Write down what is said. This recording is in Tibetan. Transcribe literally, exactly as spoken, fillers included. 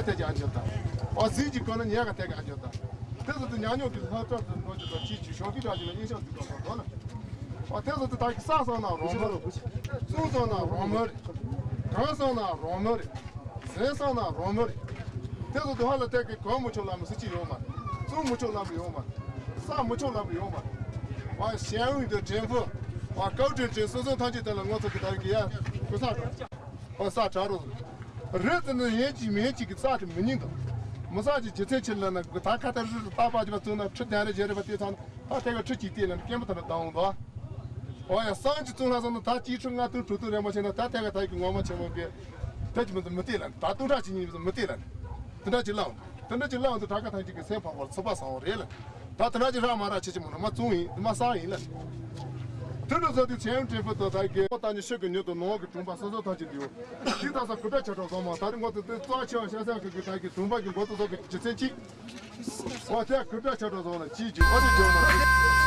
ཐད་ཀྱི་ཨ་འཇོན་དང་། ཨོ་ཟིག་གི་གོ་ན་ཉལ་ག་ཐད་ཀྱི་ཨ་འཇོན་དང་། དེ་ཚོ་དེ་ཉག་ཉོག་གི་ལྷག་ཏུ་འགྲོ་གི་དང་ཅིའི་ཅིའི་ཞོགས་ཀྱི་ར་ཅིག་ལ་ཨིན་ཤག་ཟིག་ག་ག་དོ་ན། ཨོ་དེ་ཚོ་དེ་ད་གི་ས་སང་ན་རོ་མོ་རེད། གཙུག་སང་ན་རོ་མོ་རེད། གངས་སང་ན་རོ་མོ་རེད། ཟན་སང་ན་རོ་མོ་རེད། དེ་ཚོ་དེ་ཧ་ལ་ཐད་ཀྱི་གོ་མི་ཆོག་ལ་མི་སྲིད་ཅི་ཡོད་མ་རེད། གཙུག་མི་ཆོག་ལ་མི་ཡོད་མ་རེད། ས་མི་ཆོག་ལ་མི་ཡོད་མ་རེད། ཨོ་ཞན་ཝུའུ་དང་ཀྲེང་ཧྥུ། ཨོ་ཀའོ་ཀྲེང་ཀྲེང་སོ་སོ་ཐམས་ཅད་དེ་ལ་ངོ་ཚ་གི་ད་གི་ཡ་གོ་ས་འགྲོ། ཨོ་ས་དྲག་རོ། རེད་དེ་ནི་ཡན་གཅིག་མིན་གཅིག་གི་རྩ་དེ་མི་ཉིད་དང་། མི་ས་ཅིག་ཇི་ཚད་ཆེ་ལ་ན་གི་ད་ཁ་ཐར་རི་རི་རྟག་པ་ཅིག་པ་བཙུགས་ན་ཁྲི་དན་རེ་བཞི་རེ་བ་དེ་ཚང་ད་ཐད་ཀ་ཁྲི་གཅིག་སྟེ་ལ་ན་སྐྱེན་པ་ད་ལ་ལྡང་འོང་དོ། ཨོ་ཡ་སང་གཅིག་བཙུགས་ལ་སོང་ན་ད་གཅིག་ཁྲི་ལྔ་བདུན་དྲུག་བདུན་རེ་མ་ཆེ་ན་ད་ཐད་ཀ་ད་ཡི་གི་ངོ་མ་ཆེན་མོ་གི་ད་ཅི་མི་འདུག་མི་སྟེ་ལ་ན་ད་སྟོང་ཕྲག་གཅིག་གཉིས་མི་སྟེ་ལ་ན་དེ་འདྲ་ཅིག་ལའང་དེ་འདྲ་ཅིག་ལའང་དེ་ད་ཁ་ཐང་གཅིག་གི་སེམས་ཕམ་པར་ཚོད་པ་བཟང་བ་རེད་ལ། ད་དེ་འདྲ་ཅིག་རག་མ་རག་ཆེ་ཆེ་མོ་ན་མ་བཙུགས་ཡིན་དེ་མ་སང་ཡིན་ལ། དེ་འདྲ་ཟ་དུས་ཆེན་ཀྲེང་ཧྥུ་དང་ད་གི་ད་ནི་ཤོད་གི་ཉོ་དུ་ནོར་གི་གྲོང་པ་སོ་སོ་ཐང་ཅིག་འདུག་དེ་ད་ས་གུ་དྲ་ཆ་གྲོགས་བཟང་མ་ད་རི་ངོ་དེ་དེ་རྩ་ཆེ་བ་ཤ་ཤ་གི་གི་ད་གི་གྲོང་པ་གི་མགོ་ཏུ་ཟོ་གི་ཇི་ཚན་གཅིག་ཨོ་དེ་གུ་དྲ་ཆ་གྲོགས་བཟང་ལ་ཅིའི་ཅིའི་ཨོ་དེ་ཇོ་མ།